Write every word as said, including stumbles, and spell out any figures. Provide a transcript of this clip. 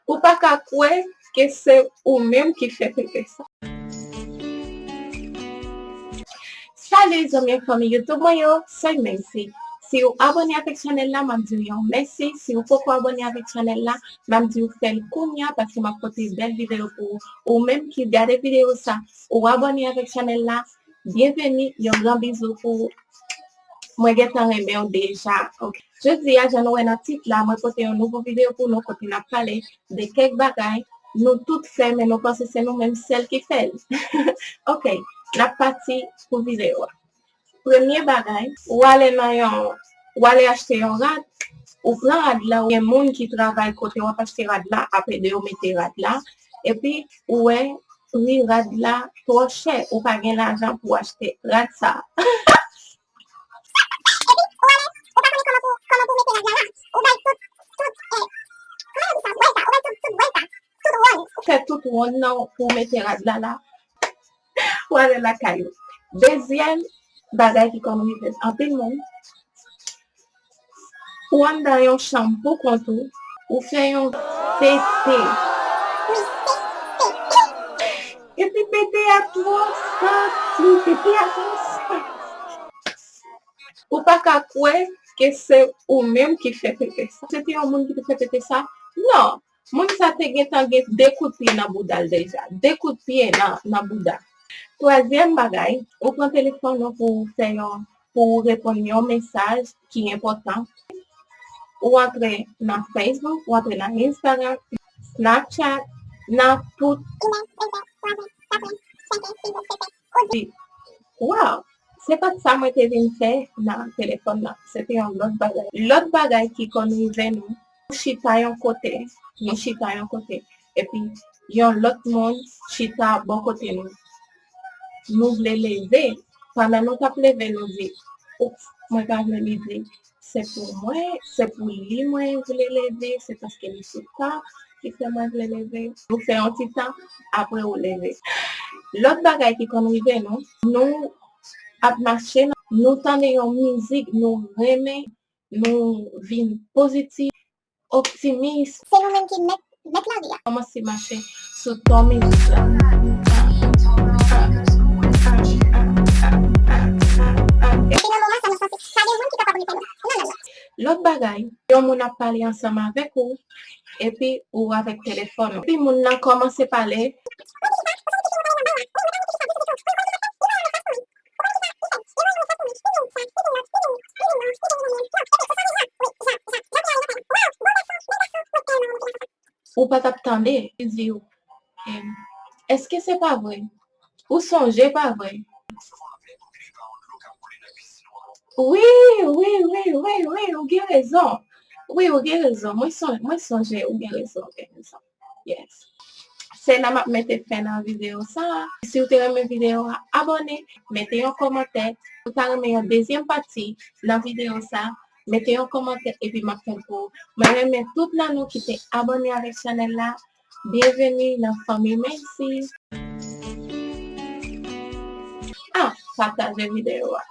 Ou pa ka kwè ke se ou menm ki fè pete sa. Salut zanmi ak fanmi YouTube mwen yo, se Mency. Si w abòne avèk chanèl la, m ap di w yon mèsi. Si w poko abòne avèk chanèl la, m ap di w fè l kounya paske m ap pote bèl videyo pou ou. Ou menm ki gade videyo sa, ou abòne avèk chanèl la, byenveni, yon gran bizou pou ou. Mwen gentan renmen w deja. Ok. Jodi a, jan nou wè nan tit la, mwen pote yon nouvo videyo pou nou kote n ap pale de kèk bagay nou tout fè, men nou panse se nou menm sèl ki fè l. Ok, n ap pati pou videyo a. Premye bagay, ou ale nan yon, ou ale achte yon rad, ou pran rad la, ou gen moun ki travay kote w ap achte rad la, ap ede w mete rad la, epi ou wè pri rad la twò chè, ou pa gen lajan pou w achte rad sa a. Epi, ou ale, ou pa konnen kòman pou, kòman pou mete rad la la. Ou bay tout, tout, eh, kòman yo di sa? Vwèlta, ou bay tout, tout vwèlta, tout wonn. Ou fè tout wonn nan pou w mete rad la la. Ou ale lakay ou. Dezyèm bagay ki konn rive anpil moun, ou anndan yon chanm pou kont ou, ou fè yon pete. Epi pete a twò santi, pete a twò santi. Ou pa ka kwè ke se ou menm ki fè pete sa. Se te yon moun ki te fè pete sa? Non. Moun sa te gentan gen de kout pye nan bouda l deja. De kout pye nan, nan bouda. Twazyèm bagay, ou pran telefòn ou pou w fè yon, pou w reponn yon mesaj ki enpòtan. Ou antre nan Facebook, ou antre nan Instagram, Snapchat, nan tout. Ou di, waw, se pa t sa mwen te vin fè nan telefòn nan. Se te yon lòt bagay. Lòt bagay ki konn rive nou, nou chita yon kote, nou chita yon kote, epi yon lòt moun chita bò kote nou. Nou vle leve, pandan nou t ap leve, nou di, oups, mwen pa vle leve. Se pou mwen, se pou li mwen vle leve, se paske li chita ki fè mwen vle leve. Nou fè yon ti tan, apre ou leve. Lòt bagay ki konn rive nou, nou ap mache, nou tande yon mizik, nou renmen, nou vin pozitif, optimis. Se nou menm ki mèt, mèt lari a. Kòmanse mache sou ton mizik la. Epi nan moman sa, nou santi pa gen moun ki kapab repè nou. Non, non, non. Lòt bagay, yon moun ap pale ansanm avèk ou, epi ou avèk telefòn ou. Epi moun nan kòmanse pale. Ou pa t ap tande, li di w, em, èske se pa vre? Ou sonje pa vre? Wi, wi, wi, wi, wi, ou gen rezon. Wi, ou gen rezon. Mwen son-, mwen sonje, ou gen rezon, ou gen rezon. Yes. Se la m ap mete fen nan videyo sa a. Si w te renmen videyo a, abòne, mete yon kòmantè. Si w ta renmen yon dezyèm pati nan videyo sa a, mete yon kòmantè epi m ap fè l pou ou. Mwen renmen tout nan nou ki te abòne avèk chanèl la. Byenveni nan fanmi Mency. Ah, pataje videyo a.